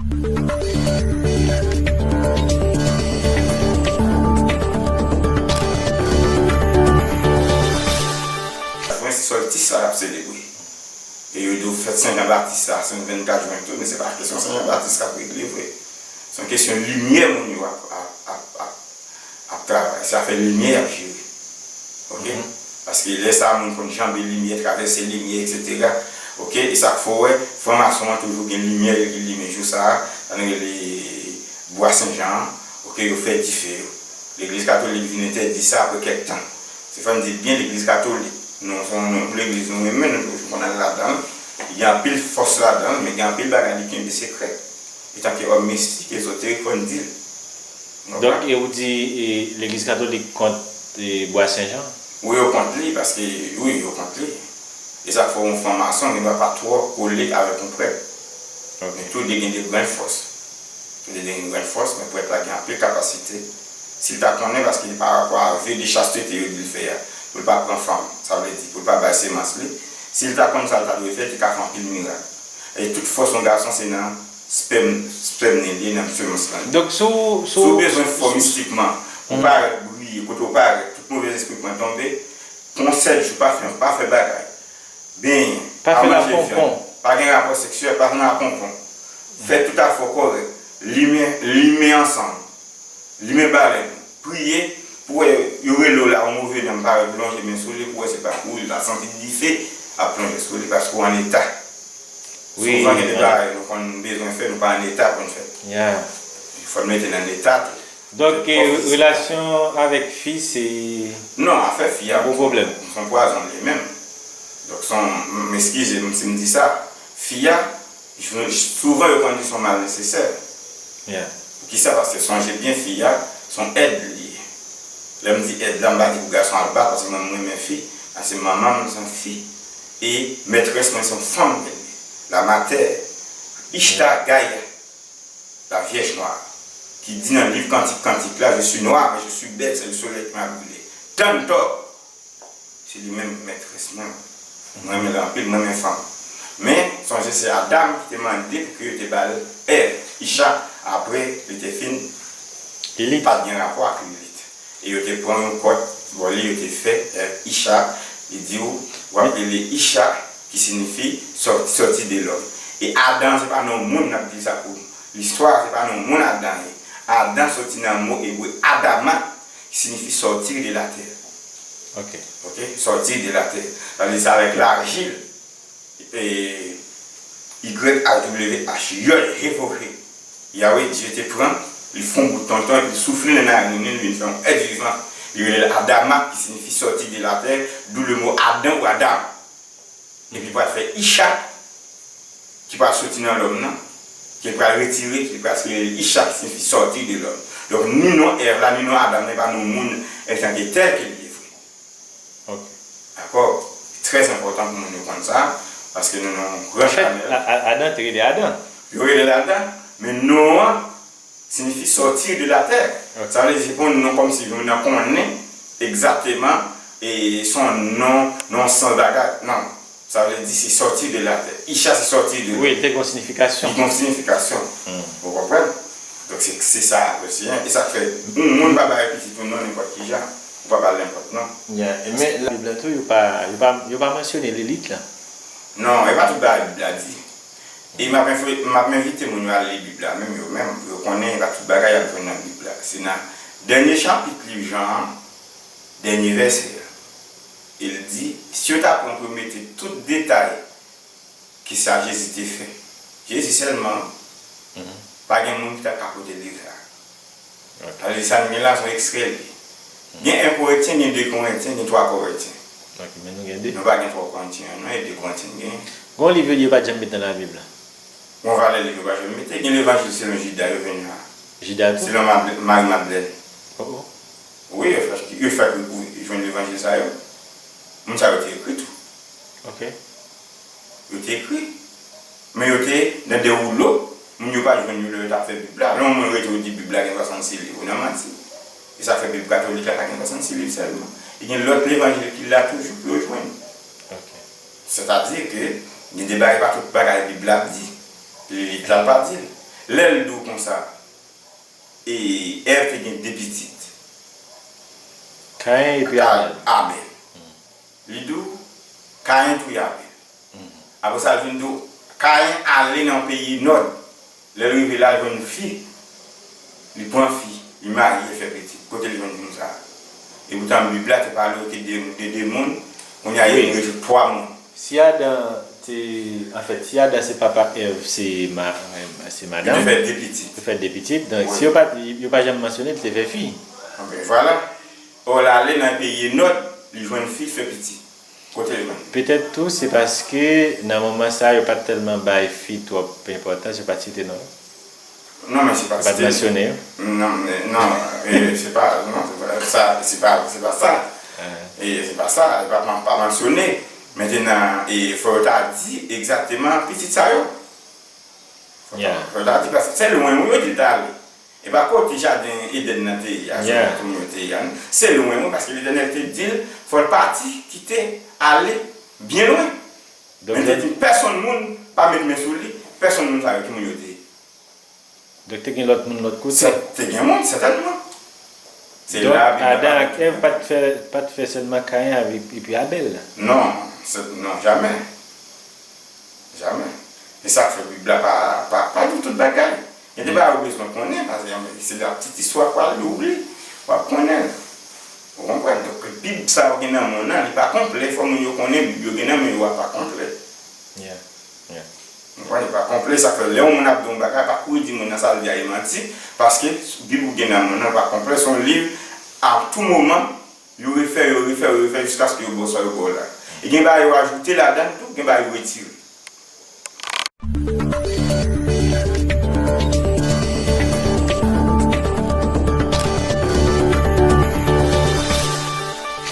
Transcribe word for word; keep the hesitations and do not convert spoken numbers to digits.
Mwen, se sòltis la y ap selebre. E yo di w fèt Sen Jan Batis la, se yon vennkat jen tou, men se pa kesyon Sen Jan Batis k ap regle vre. Se yon kesyon limyè moun yo ap, ap, ap, ap, ap travay. Se afè limyè y ap jere. Oke? Paske lè sa a, moun konn janbe limyè, travèse limyè, etsetera. Oke? E sa k fè w wè, franmason an toujou gen limyè li ki limen jou sa a, sa nou rele Bwa Sen Jan an. Oke? Yo fè dife yo. Legliz katolik vin entèdi sa apre kèk tan. Se fò n di l byen, legliz katolik. Nou, se yon, yon legliz nou renmen, nou toujou konn al ladan l. Li gen anpil fòs ladan l, men gen anpil bagay li kenbe sekrè. Etanke òm mistik, ezoterik, fò n di l. Donk, e ou di, e, legliz katolik kont, e, Bwa Sen Jan? Wi, yo kont li, paske, wi, yo kont li. E sa k fè yon franmason gen dwa pa twò kole avèk yon prèt. Men tou de gen de grenn fòs. Tou de gen yon grenn fòs, men prèt la gen anpil kapasite. Si l ta konnen, paske li pa rapò a ve de chastete yo di l fè a, pou l pa pran fanm, sa vle di, pou l pa bay semans li, si l ta konn sa l ta dwe fè, li te ka fè anpil mirak. E tout fòs yon gason se nan spèm, spèm li ye, nan semans lan. Donk, si w, si w bezwen fò mistikman, pou w parèt briye, kote w parèt, tout movèzespri pran tonbe, pran sèt jou, pa fè, pa fè bagay. Benyen, pa manje vyann, pa gen rapò seksyèl, pa nan aponpon. Fè tout afè w kòrèk. Limen, limen ansanm. Limen balèn. Priye pou wè yo rele w la, yon move nanm parèt, ou lonje men sou li pou wè se pa kouri l ap santi dife, ap plonje sou li paske w an eta. Souvan gen de bagay nou konn bezwen fè, nou pa an eta pou n fè. Fò n mete nan eta tou. Donk, relasyon avèk fi, se... Non, afè fi a, se yon pwazon li menm. Donk, se yon, m eskize m si m di sa. Fi a, souvan yo konn di se yon mal nesesè. Poukisa? Paske sonje byen, fi a, se yon èd li ye. Lè m di èd la, m pa di pou gason al bat, paske mwen, m renmen fi. Paske manman m, se yon fi. E mètrès mwen, se yon fanm ke l ye. La matè, Ishtar Gaya. La Vierge Noire, ki di nan liv Kantik Kantik la, Je suis noire, mais je suis belle, c'est le soleil qui m'a brûlée. Tann tò, se li menm ki mètrès mwen. Mwen renmen l anpil, mwen renmen fanm. Men, sonje se Adam ki te mande pou ke yo te ba l Èv, Icha, apre li te fin, li pa t gen rapò ak Lilit. E yo te pran yon kòt bò li, yo te fè, eh, Icha, li di w, w ap rele Icha, ki siyifi sò-, sòti de lòm. E Adan, se pa non moun n ap di sa pou listwa, se pa non moun Adan ye. Adan sòti nan mo ebre Adama, ki siyifi sortir de la terre. Ok. Ok? Sortir de la terre. Sa vle di se avèk lajil. E, Y H W H, Yod He Vav He. Yahweh Dye te pran, li fè yon bout tonton, epi li soufle nan narin li, li vin fè yon èt vivan. Li rele l Adama, ki siyifi sortir de la terre, d'où le mot Adam ou Adam. Epi li pral fè Icha, ki pral soti nan lòm nan, ki pral retire, ki pral rele Icha, ki siyifi sortir de l'homme. Donk, ni non Èv la, ni non Adam nan, e pa non moun, antanke tèl ke li ye vre. Ok. Dakò? Trè enpòtan pou moun yo konn sa, paske nou nan yon gran chanèl. Anfèt, A-, A-, Adan te rele Adan. Yo rele l Adan, men non an siyifi sortir de la terre. Ok. Sa vle di se pa yon non kòmsi nou nan konnen egzakteman, e se yon non nan yon sans bagay. Non. Sa vle di se sortir de la terre. Icha se sortir de. Wi, te gen yon siyifikasyon. Li gen yon siyifikasyon. Hmm. Ou konprann? Donk, se, se sa, se, e sa k fè yon moun pa bay pitit ou non nenpòt ki jan. Ou pa ba l nenpòt non. Ya, e men Labib la tou, yo pa, yo pa, yo pa mansyone Lilit la. Non, e pa tout bagay Bib la di. E m ap enfo-, m ap envite moun yo al li Bib la, menm yo menm, pou yo konnen e pa tout bagay y ap jwenn nan Bib la. Se nan dènye chapit liv Jan an, dènye vèsè a. E l di, si yo ta pran pou yo mete tout detay ki sa Jezi te fè. Jezi sèlman, pa gen moun ki ta ka pote liv sa. Ok. Sa vle di sa n gen la, se yon ekstrè li ye. Gen en Korentyen, gen de Korentyen, gen twa Korentyen. Ok, men nou gen de. Nou pa gen twa Korentyen, non, e de Korentyen n gen. Gen yon liv yo di yo pa t janm met nan Labib la. Gen yon valè liv yo pa janm mete, gen Levanjil selon Jida yo jwenn la. Jida tou? Selon Mad-, Mari Madlèn. Oh, oh. Wi, yo fè, yo fè pou, pou jwenn Levanjil sa yo. Moun sa yo te ekri tou. Ok. Yo te ekri. Men yo te nan de woulo. Moun yo pa t jwenn yo lè yo t ap fè Bib la. Lè yon moun rete ou di Bib la gen swasannsis liv, ou nan manti. E sa fè Bib katolik la pa gen swasannsis liv sèlman. E gen lòt levanjil ki la toujou pou yo jwenn. Ok. Sètadi ke gen de bagay, pa tout bagay Bib la ap di. Lilit la pa di l. Lè l di w konsa, e, Èv te gen de pitit. Kayen epi Abèl. Abèl. Li di w, Kayen touye Abèl. Apre sa, l vin di w, Kayen ale nan peyi Nòd. Lè l rive la, l jwenn fi. Li pran fi, li marye, fè pitit. Kote l jwenn moun sa a? Epoutan, Bib la te pale w ke de, de, de moun, kounye a, yo rejte twa moun. Si Adan te, anfèt, si Adan se papa Èv, se ma, se madanm. Li te fè de pitit. Li te fè de pitit. Donk, si yo pa, yo pa janm mansyone, li te fè fi. Anben, vwala. Ò, l ale nan peyi Enòd, li jwenn fi, fè pitit. Kote l jwenn? Petèt tou, se paske nan moman sa a, yo pa t tèlman bay fi twòp enpòtans, yo pa t site non yo. Non, men se pa t site. Yo pa t mansyone yo. Non, men, non, e, se pa, non, se pa sa, se pa, se pa sa. E, se pa sa, e pa, pa, pa mansyone. Mentenan, e, fò yo ta di egzakteman pitit sa yo. Fò yo ta, fò yo ta di, paske se lwen wi yo di l t ale. E pa kote jaden Edenn nan te ye a, se kote moun yo te ye a, non. Se lwen wi, paske Letènèl te di l, fò l pati, kite, ale, byen lwen. Men l te di, pèsonn moun pa met men sou li, pèsonn moun sa yo, ki moun yo te ye? Donk, te gen lòt moun lòt kote? Te gen moun, sètènman. Se la Bib la pa. Adan ak Èv pa t fè, pa t fè sèlman Kayen avèk, epi Abèl la? Non, non, jamè. Jamè. E sa k fè Bib la pa, pa, pa di w tout bagay. Gen de bagay ou bezwen konnen, paske se la pitit istwa k pral li ouvri, w ap konnen l. Ou konprann? Donk, Bib sa yo gen nan men w nan, li pa konplè, fò moun yo konnen Bib yo gen nan men yo a pa konplè. Ou konprann? Li pa konplè, sa k fè lè yon moun ap di yon bagay, pa kouri di moun nan sa l di a e manti, paske Bib ou gen nan men w nan pa konplè, se yon liv a tou moman, yo refè, yo refè, yo refè jiskaske yo ba w sa yo ba w la. E gen bagay yo ajoute ladan l tou, gen bagay yo retire.